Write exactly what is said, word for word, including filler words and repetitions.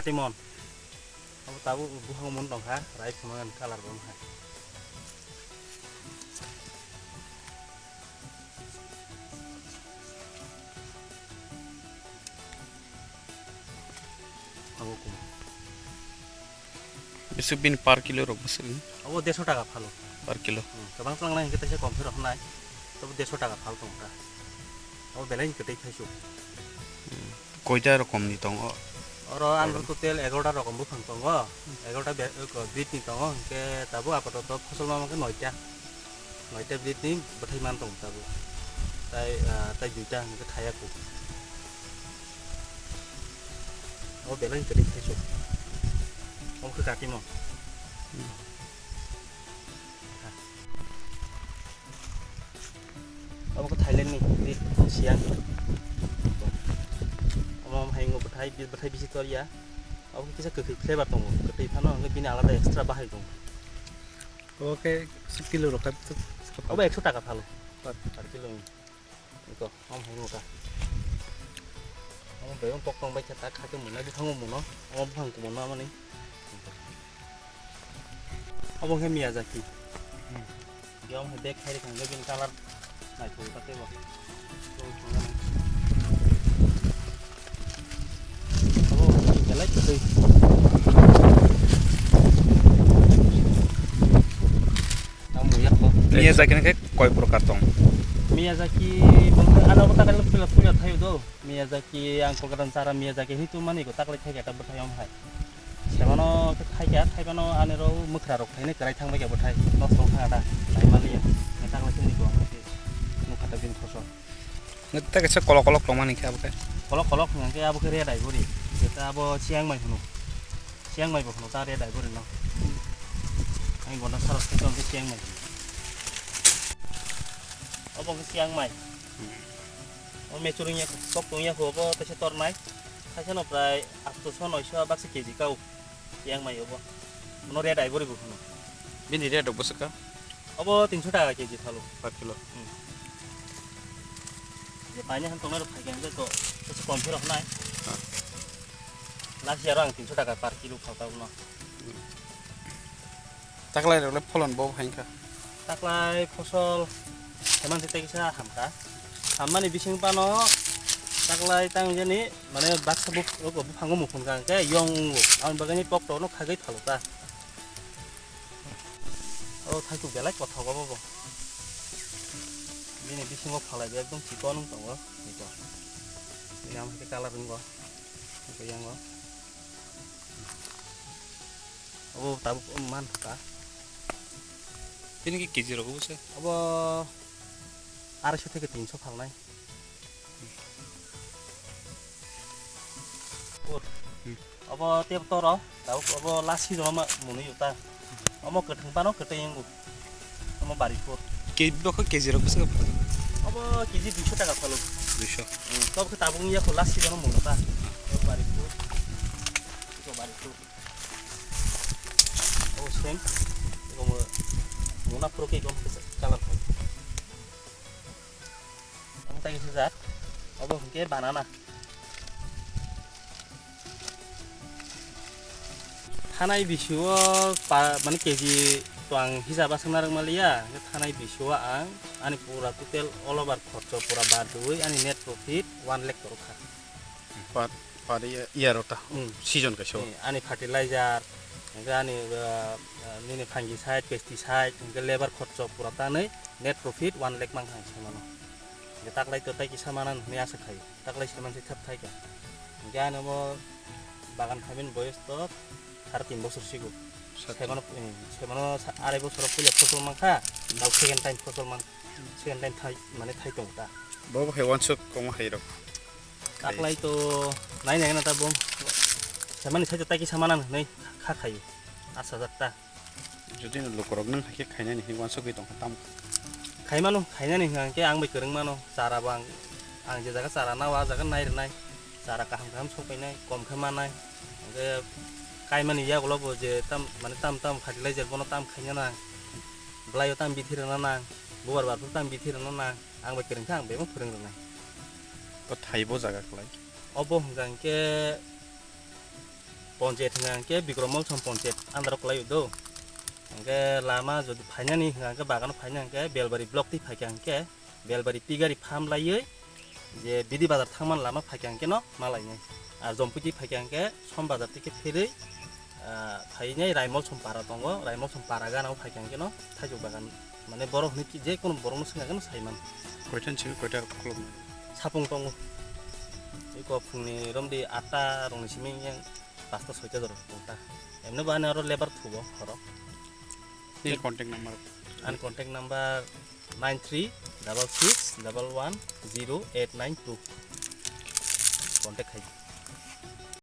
Rimon. Abo tabuk buphang mun tongkha, rai phunuknani colour bo wngkha. Abo kum. Bwswk bini per kilo rok bwswk ni? Abo dersho taka phalo. Per kilo. Hmm, kwbang tlangnai hwnkhe teisa kom phirok wngnai. Abo dersho taka phal tongkha. Abo belai ni kwtwi thaisu. Hmm. Koita rokomni tongo? Oro ano total egaroh ta rokom buphang tongo, egaroh ta be-, eko, breed ni tongo, hwnkhe tabuk apatoto phosol ma mankhe noita, noita breed ni bwthai man tongo tabuk, tai, ah, tai duita hwnkhe thaiya kuk. O belai kwrwi thaisu, omo khe katimo. Obo khe Thailand ni, di, Siang. Omo hai wngkha bwthai, bwthai bisi torya. Obo khe kisa kwthwi flavor tongo, kwthwi phano hwnkhe bini alada extra bahai tongo. Obo khe kilo rok kha, obo ekso taka phalo. Per kilo ni. Iko, omo hai wngkha. Omo bai pok tong bai khe tak kha khe mwnai buphango muno, omo buphang kumo no amani. Obo khe Miyazaki. Hmm. Yang hai bag khai rikha hwnkhe bini colour naithok ta teibo. Obo belai kwtwi. Ang buya kho. Miyazaki ni khe koi prokar tong? Miyazaki bwkha ano bwkha khe puila puila thaio do. Miyazaki ang Kolkata ni chara Miyazaki hinwi tongmani ko taklai khai khe ta bwthai om hai. Semano khe khai khe, khai phano ani rw mwkhra rok khainai kwrai thang bai khe bwthai nosto wng kha da. Nai maliya. Nai taklai khe ni ko ang khe nukha ta bini khosor. Nge ta kaisa kolok kolok tongmani khe abo khe. Kolok kolok hwnkhe abo khe red ivory. Jeta abo Chiang Mai hwno. Chiang Mai bo hwno ta red ivory no. Ani gonda sarok khe tong khe Chiang Mai. Obo khe Chiang Mai. O maturing ya, kok tong ya, obo teisa tornai. Kaisa no prai atso so noi so baksa K G kau. Yang mai obo. Bono red ivory bo hwno. Bini red rok bwswk kha? Obo tinso taka K G phalo. Per kilo. Hmm. Je paina han tongnai rok phai khe to, to kom phirok nai. Ha. Last year ang tinso taka per kilo phal ta bono. Hmm. Taklai rok le pholon bo hai kha. Taklai phosol heman se tei kisa ham kha. Hammani bising pano taklai tang jani mane baksa buphango muphun kha hwnkhe yong wngo. Aboni bagwi ni pokto no khagwi phalo ta. O thaichuk belai kothok obo bo. Bini bisingo phalai bo ekdom chikon wng tongo. Nito. Bini amo hai khe colour wngo. Hwnkhe yango. Obo tabuk man kha. Bini khe K G rok obo se? Obo arai so theke tin so phalnai. Pur. Hmm. Obo tei toro, tabuk obo last season ma mwnwi uta. Omo kwthwng phano kwtwi wngo. Omo bari pur. Ke-, bokho K G rok bwswk? Obo K G duiso taka phalo. Duiso. Hmm, tabuk khe tabuk wngya kho last season mwnwi ta. Obo bari pur. Obo bari pur. Obo same. Obo muna puro ke gom colour phalo. Ang tei sijak, obo hwnkhe banana. Thanai bisio pa, mane K G to ang hisab aswk narwk maliya, hwnkhe thanai bisio ang ani pura total all over khorcho pura badwi ani net profit one lakh torokha. Par, par year, year ota, hmm, season kaisa o. Eh, ani fertilizer, hwnkhe ani, ah, ah, nini fungicide, pesticide, hwnkhe labour khorcho pura tanwi net profit one lakh mankha ang sai mano. Hwnkhe taklai to tai kisa manan hwnwi asa khai, taklai se manse thap thai kha. Hwnkhe ani omo bagan khaimani boyos to sare tin bosor sigo. Sare tin. Sai mano, eh, sai mano sa-, arai bosoro puila phosol mankha, hmm, dau second time phosol man, second time thai, mane thai tong ta. Bo bo hai wansuk kongma hai rok. Taklai to nai nai na ta bom. Samani sai to tai kisa manan hwnwi kha khai. Asa jak ta. Jodi no lukurok nwng hai khe khainani hinwi wansugwi tongkha tamo? Khaimano, khainani hwnkha hwnkhe ang bai kwrwng mano. Chara bo ang, ang je jaga chara nao, ah jaga nai rwnai. Chara kaham kaham sok painai, kom khe manai. Hwnkhe kaimani yagulo bo je tam, mane tam tam fertilizer bono tam khaina nang. Bwlaio tam bithi rwna nang. Bubar bar phuru tam bithi rwna nang. Ang bai kwrwng khe ang bebak phwrwng rwnai. O thai bo jaga kwlai? Obo hwnkha hwnkhe Ponchayat hwnka hwnkhe Bikrom Molsom Ponchayat under o kwlai o do. Hwnkhe lama jodi phainani hwnka hwnkhe bagano phaina hwnkhe Belbari block twi phaikha hwnkhe Belbari pigari pham laiwi je Bidi Bazar thangmani lama phaikha hwnkhe no ma lainai. Ar Jompui twi phaikha hwnkhe Som Bazar twi khe pherwi, ah, phainai Raimol Som para tongo, Raimol Som para gana o phaikha hwnkhe no Thaijok Bagan. Mane borok hwnwi ki-, je kono borokno swngna gano saiman. Koita ni simi koita khulum? Sapung tongo. Iko phungni romdi atta rokni simi yang pasta soita jora tongta. Emne bo ani aro lebar thubo horo. Nini contact number? Ani contact number nine three double six double one zero eight nine two. Contact khai.